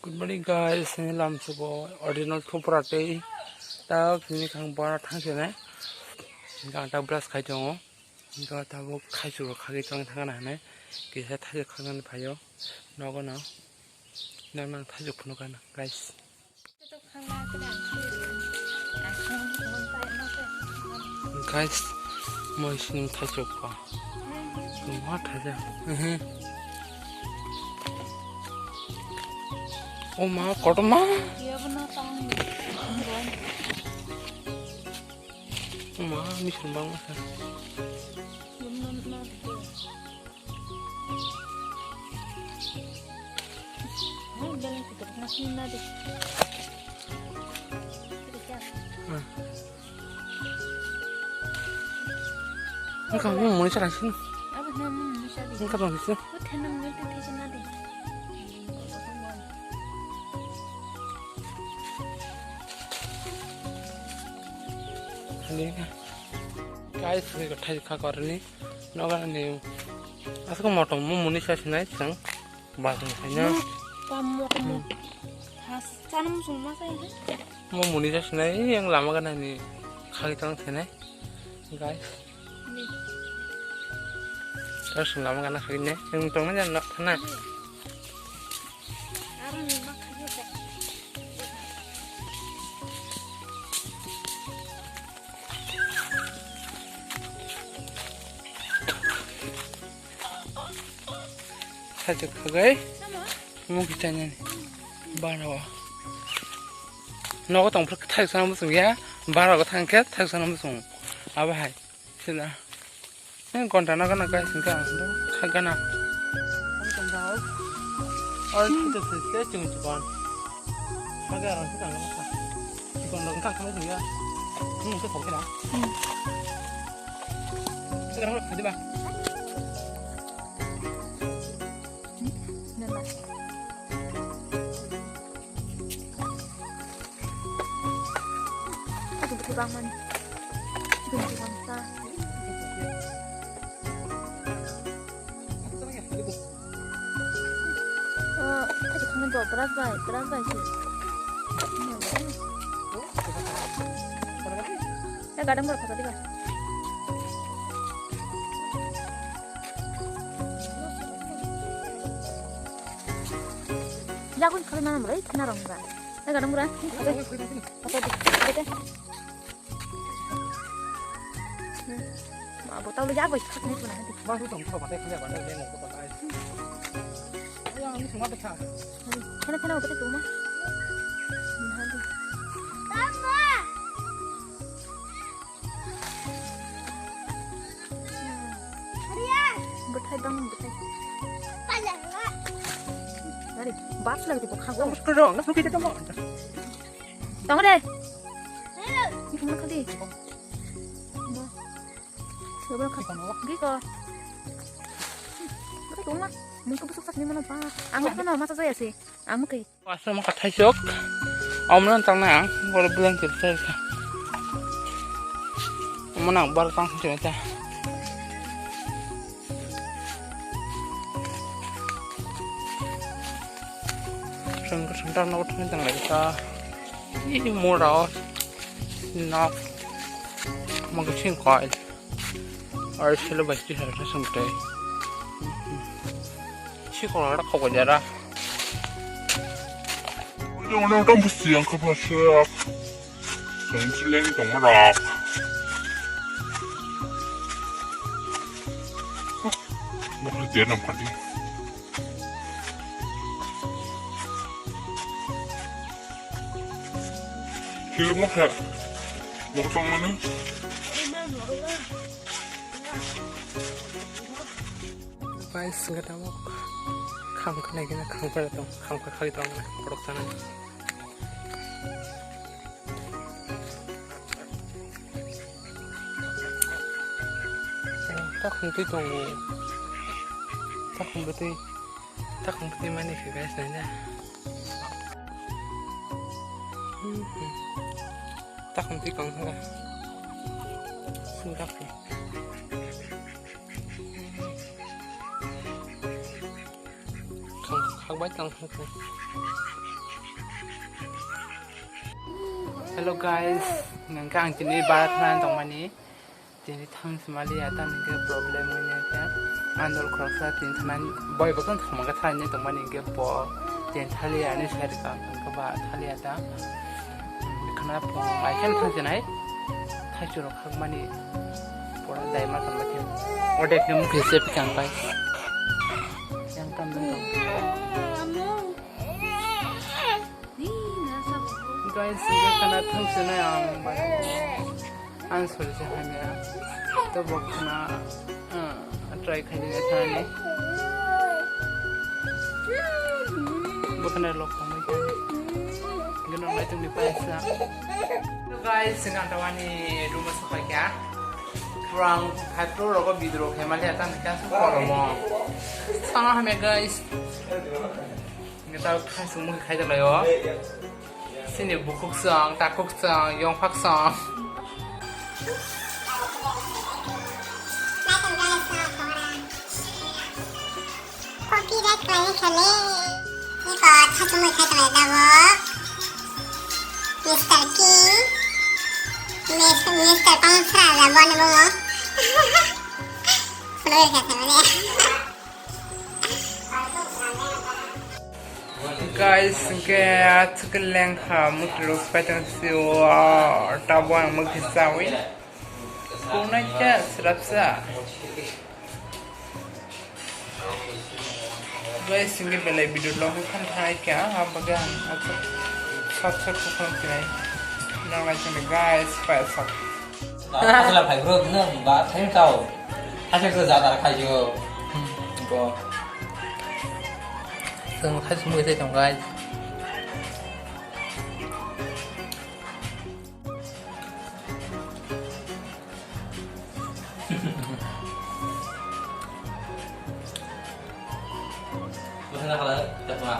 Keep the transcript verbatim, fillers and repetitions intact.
Good morning guys, ini lamsugo original thupra tei ta kini khang bara thang sene. Ga ta brush khai tongo. Ga ta bo khai sugo khagi tong thang na hane. Kisa thai khang na phayo. Nogo no. Nang nang thai phunu kana guys. Guys, moi sini thai chok pa. Ma thai ja. Mhm. O ma, kotorma. O ma, misin bang masa. Engka mo muni chara sini. Engka tong sini. Guys, ini ko thai kha korni. Noga ni. Asuk motom mo muni sa sinai sang. Bas ni khaina. Tam motom. Has chanam sung ma sai. Mo muni sa sinai yang lama gana ni khagi tang sinai. Guys. Terus lama gana khagi ne. Yang tong na jan na. Sajak khagai. Mugi chanani. Bana wa. Nogo tong phra thai sana busung ya. Bara go thang khe thai sana busung. Aba hai. Sila. Nang konta na kana guys, nang kana. Oi, kita sih, cuma cuman. Maga orang kita nggak apa. Cuman orang kan kamu ya. Hmm, itu kau kira. Hmm. Sekarang udah, coba. Hmm, nana. Ito, buti bang man. Ito, buti bang ta. Eh, ito, kami do, berat bai, berat bai sih. Eh, gadang berapa tadi, Kak? Jagun kali mana mulai, kena rong, Kak? Eh, gadang berapa? Apa di? Apa di? Ma bo tau le jak bai khak ni puna hadi. Ma su tong ko ba te khale ba le mo ko ba ai. Ai ang ni suma de kha. Khana khana ba te tuma. Hadi. Tama. Bwthai bang bwthai. Ari bas lagi di bokha go. Tong de. Ini kemana kali? Coba kau. Giko. Bwthai tong ma. Mungkin busuk sak ni mana pa. Ang mana masa saya sih. Ang mungkin. Asa maka thaisok. Omno tang na ang bor bulan cerita. Mana bar tang cerita. Sengkar sengkar no thang tang lagi ta. Ih mora. Nak. Maka sing kail. Ar sila bai ti har ta sung tai. Si ko ra ko jara. Yo no tam busi ang ka ba se. Sung si le ni tong ra. Mo ka je nam ka di. Sila mo ka. Mo ka tong mana? Guys, gata mo kham khanai gina kham khanai tong, kham kha khali tong na, porok sana. Ta khum twi tongo. Ta khum twi, ta khum twi mani khe guys, nai na. Ta khum twi kong kha. Sungkha. Khang, khang bai tang khang khang. Hello guys, nangkha ang tini bara thana tongmani. Tini thang simali ya, tam ke problem ni ke. Andol khoroksa tin thana boy bakang thoma ka thani tongmani ke po. Tin thali ani side ka, ka ba thali ya ta. Khana po, ai khen thang sinai. Thai churo khakmani. Pora dai ma tong ba tin. Odek ni mukhe se pikang pai. Yang tam nang tong. Guys, ini kana thang sini ang baru. Ang sori se hamya. To bok kana, ah, try khai ni thani. Bok kana lok khamai kan. Gino ngai tung ni paisa. So guys, singa tawani room sa kya. Kurang hai pro rogo bidro khai mali atan kan so koromo. Sanga hamya guys. Nge tao khai sung mui khai dalai o. Sini bukhuk song, takhuk song, yongphak song. Copyright khlai kha le. Iko tha sung mui khai dalai dabo. Mister King. Mis-, Mister Pansra dabo ni bumo. Follow kha kha le. Guys, hingke aswk lengkha mutruk paitang sio, tabo ang mukti sawi. Kunai kya srapsa. Guys, hingke belai video lo hingkhan thai kya, abaga ang aswk sat sat kukhang sinai. Nang lai sini guys, paisa. Asala phai bro, no, ba, thaim tao. Asal ko jadar khai jo. Bo. Sung khai sung khai tong guys. Bwsana khala, chakma.